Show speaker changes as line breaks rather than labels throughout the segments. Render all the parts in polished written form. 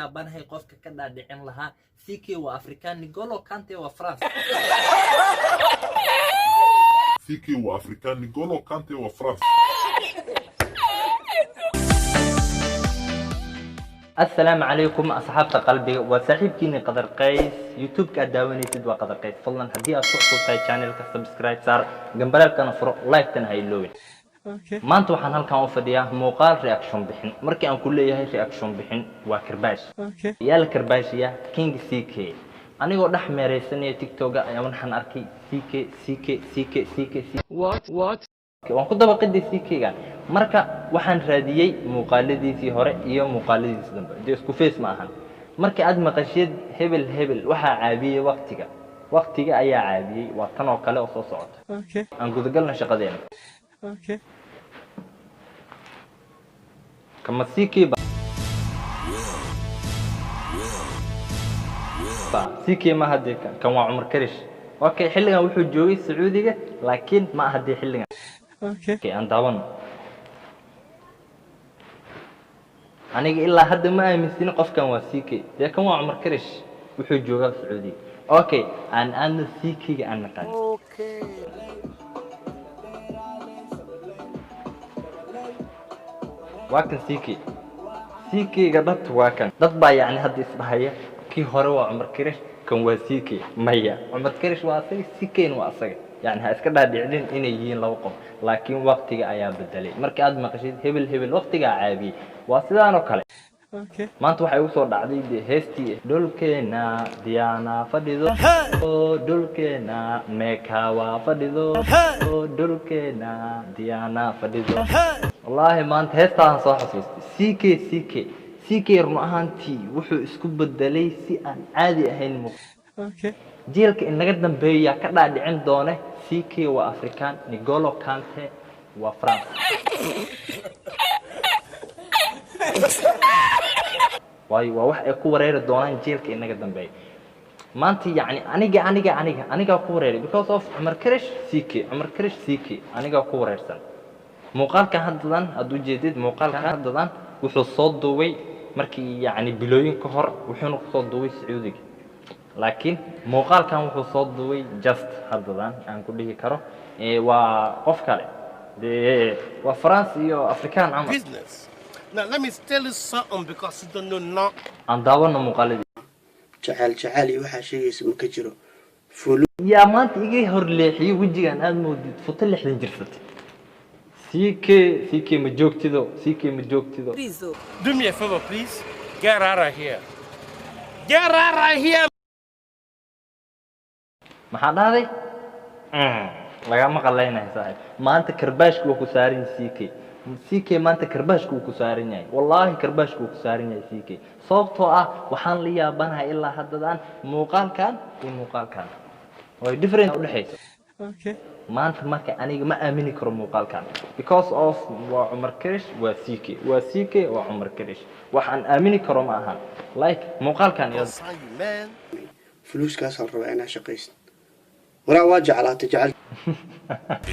Yaabanahay qofka ka dhaadhicin lahaa CK waa Afrikaan, N'Golo Kante waa France.
CK waa Afrikaan, N'Golo Kante waa France.
Assalaamu calaykum asxaabta qalbiga, waa saaxiibkiini Qadar Qays. YouTube-ka aad daawanaysid waa Qadar Qays. Fadlan haddii aad ku cusub tahay channelka, subscribe saar, gambalaalkana furo, like-tana ha iloobin. Maanta waxaan halkan u fadhiyaa muuqaal reaction bixin. Markii aan ku leeyahay reaction bixin, waa karbaash. Yaa la karbaashiya? King CK. Anigoo dhex meeraysanaya TikToka ayaa waxaan arkay CK, CK, CK, CK, C.
What? What?
Waan ku dabaqiday CK-ga. Marka waxaan raadiyey muuqaaladiisii hore iyo muuqaaladiisii dambe. Dee isku face ma ahan. Marka aad maqashid hebel hebel waxaa caabiyey waqtiga, waqtiga ayaa caabiyey, waa tan oo kale oo soo socota. Aan gudagalna shaqadeena. Kama CK ba CK ma hadee, kan waa Cumar Karish. Okay, xilligan wuxuu joogay Sacuudiga, laakiin ma aha dee xilligan. Okay, aan daawano. Aniga ilaa hadda ma aaminsani qofkan waa CK. Dee kan waa Cumar Karish, wuxuu joogaa Sacuudiga. Okay, aan aadno CK-ga aan naqaan. Waa kan CK. CK-ga dhabta waa kan. Dad baa yacni hadda isdhahaya kii hore waa Cumar Karish, kan waa CK. Maya, Cumar Karish waa asaga, CK-na waa asaga. Yacni ha iska dhaadhicinin inay yihiin laba qof, laakiin waqtiga ayaa bedelay. Marka aad maqashid hebel hebel waqtigaa caabiyey, waa sidaan oo kale. Maanta waxay igu soo dhacday dee heestii dhulkeena Diyaana fadhido, dhulkeena Mekawa fadhido, dhulkeena Diyaana fadhido. Wallaahi maanta heestaan soo xasuustay. CK, CK, CK run ahaantii wuxuu isku bedelay si aan caadi ahayn. Jiilka inaga dambeeya ka dhaadhicin doone CK waa Afrikaan, N'Golo Kante waa France? Waayo waa wax ay ku wareeri doonaan jiilka inaga dambeeya. Maanta yacni aniga anigaa ku wareeray because of Cumar Karish CK, Cumar Karish CK, anigaa ku wareersan. Muuqaalkan haddadan aad ujeedid, muuqaalkan haddadan wuxuu soo duubay markii yacni bilooyin ka hor, wuxuuna kusoo duubay Sacuudiga, laakiin muuqaalkan wuxuu soo duubay just haddadan aan ku dhihi karo. Waa qof kale dee, waa France iyo Afrikaan camal.
Business. Now let me tell you something because you don't know now.
Aan daawano muuqaaladii.
Jacayl jacayl iyo waxaa sheegaysa ma ka jiro fulu.
Yaa maanta iga hor leexiyey wejigan aad moodid futo 60 jirsatay? CK, CK ma joogtido, CK ma joogtido.
Do me a favor, please. Get out of here. Get out of here.
Maxaa dhahday? Lagama qalaynayo saaxiib. Maanta karbaashka waa ku saaran yahay CK. CK maanta karbaashka wuu ku saaran yahay. Wallaahi karbaashka wuu ku saaran yahay CK, sababtoo ah waxaan la yaabanahay ilaa haddadaan muuqaalkan iyo muuqaalkan way different udhexayso. Maanta marka aniga ma aamini karo muuqaalkan because of waa Cumar Karish, waa CK, waa CK, waa Cumar Karish. Wax aan aamini karo ma ahan like muuqaalkan iyo
Sign you, man.
Fuluuskaasaan rabaa inaa shaqaysid. Waraa waa jeclaatay jecel.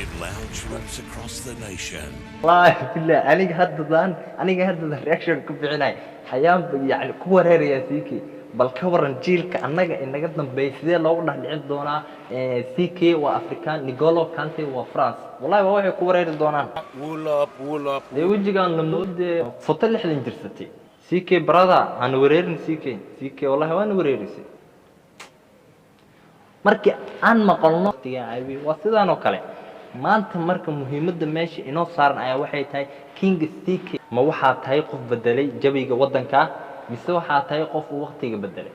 In lounge rooms across the nation.
Wallaahi billahi aniga haddadan reaction ku bixinay ayaan yani ku wareerayaa CK. Bal ka waran jiilka annaga inaga dambeeya, sidee loogu dhex dhicin doonaa CK waa African, N'Golo Kante waa France? Wallahi waa waxay ku wareeri doonaan.
Wool up, wool up.
Dee wejigaan la moodee foto 60 jirsatay. CK brother, hana wareerin CK. CK wallahi waana wareerisay. Markii aan maqalno waqtigaa caawiye, waa sidaan oo kale. Maanta marka muhiimadda meesha inoo saaran ayaa waxay tahay King CK ma waxaa tahay qof bedelay jawiga waddanka mise waxaa tahay qof uu waqtiga bedelay?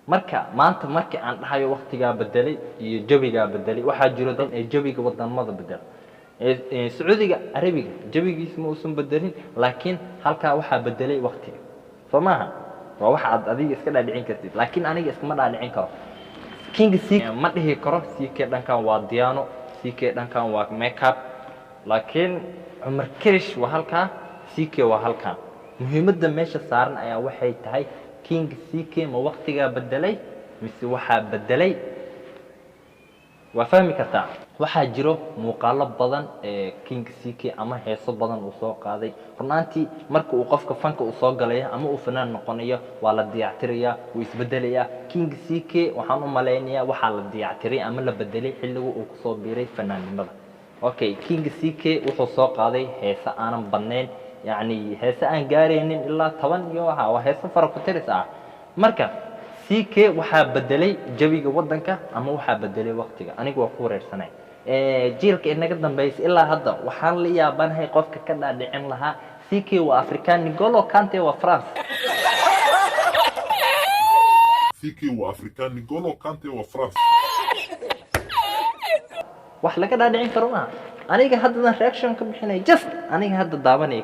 Marka maanta markii aan dhahayo waqtigaa bedelay iyo jawigaa bedelay, waxaa jiro dad ee jawiga wadamada bedela. Sacuudiga Carabiga jawigiisa ma uusan bedelin, laakiin halkaa waxaa bedelay waqtiga. Soo maaha? Waa wax aad adiga iska dhaadhicin kartid, laakiin aniga iskama dhaadhicin karo. King C ma dhihi karo CK dhankan waa Diano, CK dhankan waa makeup, laakiin Cumar Karish waa halkaa, CK waa halkan. Muhiimadda meesha saaran ayaa waxay tahay King CK ma waqtigaa bedelay mise waxaa bedelay? Waa fahmi kartaa. Waxaa jiro muuqaalo badan ee King CK ama heeso badan uu soo qaaday. Runaantii, marka uu qofka fanka uu soo galayo ama uu fanaan noqonayo, waa la dayactirayaa, wuu isbedelayaa. King CK waxaan u malaynayaa waxaa la dayactiray ama la bedelay xilliga uu kusoo biiray fanaannimada. Okay, King CK wuxuu soo qaaday heese aanan badnayn, yacni heese aan gaaraynin ilaa 10 iyo waxa waa heeso fara ku tiris ah. Marka CK waxaa bedelay jawiga waddanka ama waxaa bedelay waqtiga? Aniga waa ku wareersanay. Jiilka inaga dambaysa ilaa hadda waxaan la yaabanahay qofka ka dhaadhicin lahaa CK waa African, N'Golo Kante waa France.
CK waa Afrikaan, N'Golo Kante waa France.
Wax laga dhaadhicin karo maaha. Aniga haddadan reaction ka bixinaya, just aniga hadda daawanayo,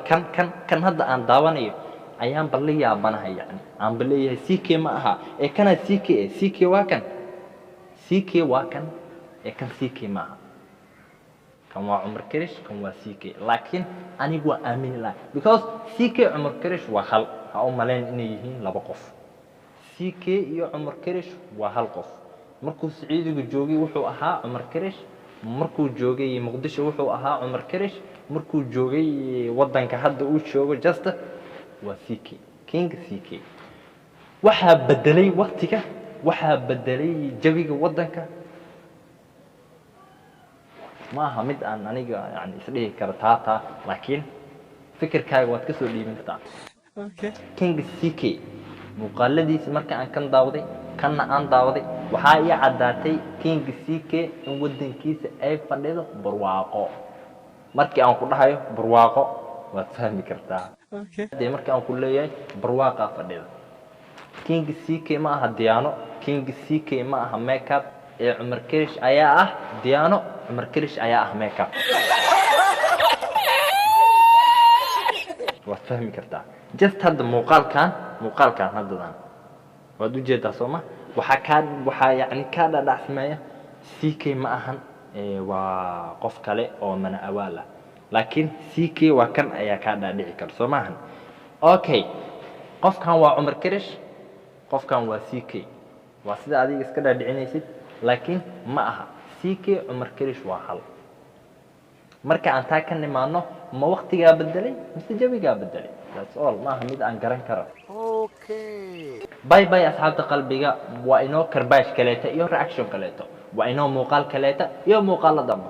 kan hadda aan daawanayo ayaanba la yaabanahay, yani aanba leeyahay CK ma aha ee kanaa CK. E CK waa kan, CK waa kan, ee kan CK ma aha. Kan waa Cumar Karish, kan waa CK. Laakiin anigu waa aamini laha, because CK, Cumar Karish waa hal. Ha u malayn inay yihiin laba qof. CK iyo Cumar Karish waa hal qof. Markuu Sacuudiga joogay wuxuu ahaa Cumar Karish, markuu joogay Muqdisho wuxuu ahaa Cumar Karish, markuu joogay waddanka hadda uu joogo just waa CK, King CK. Waxaa bedelay waqtiga, waxaa bedelay jawiga waddanka. Ma aha mid aan aniga yani isdhihi karo taa, laakiin fikirkaaga waad kasoo dhiibin kartaa. King CK muuqaaladiisa marka aan kan daawaday, kanna aan daawaday, waxaa ii caddaatay King CK in waddankiisa ay fadhido barwaaqo. Markii aan ku dhahayo barwaaqo, waad fahmi kartaa. Dee markii aan ku leeyahay barwaaqaa fadhida, King CK ma aha diyaano, King CK ma aha makeup, ee Cumar Karish ayaa ah diyaano, Cumar Karish ayaa ah makeup. Waad fahmi kartaa. Just hadda muuqaalkan haddadan waad ujeedaa, soo ma? Waxaa yacni kaa dhadhacsamaya CK ma ahan ee waa qof kale oo mana awaal ah, laakiin CK waa kan ayaa kaa dhaadhici kara, soo maahan? Okay, qofkan waa Cumar Karish, qofkan waa CK. Waa sida adiga iska dhaadhicinaysid, laakiin ma aha. CK, Cumar Karish waa hal. Marka aan taa ka nimaano, ma waqtigaa bedelay mise jawigaa bedelay? That's all. Ma aha mid aan garan karo. Bye bye, asxaabta qalbiga. Waa inoo karbaash kaleeta iyo reaction kaleeto, waa inoo muuqaal kaleeta iyo muuqaalo dambe.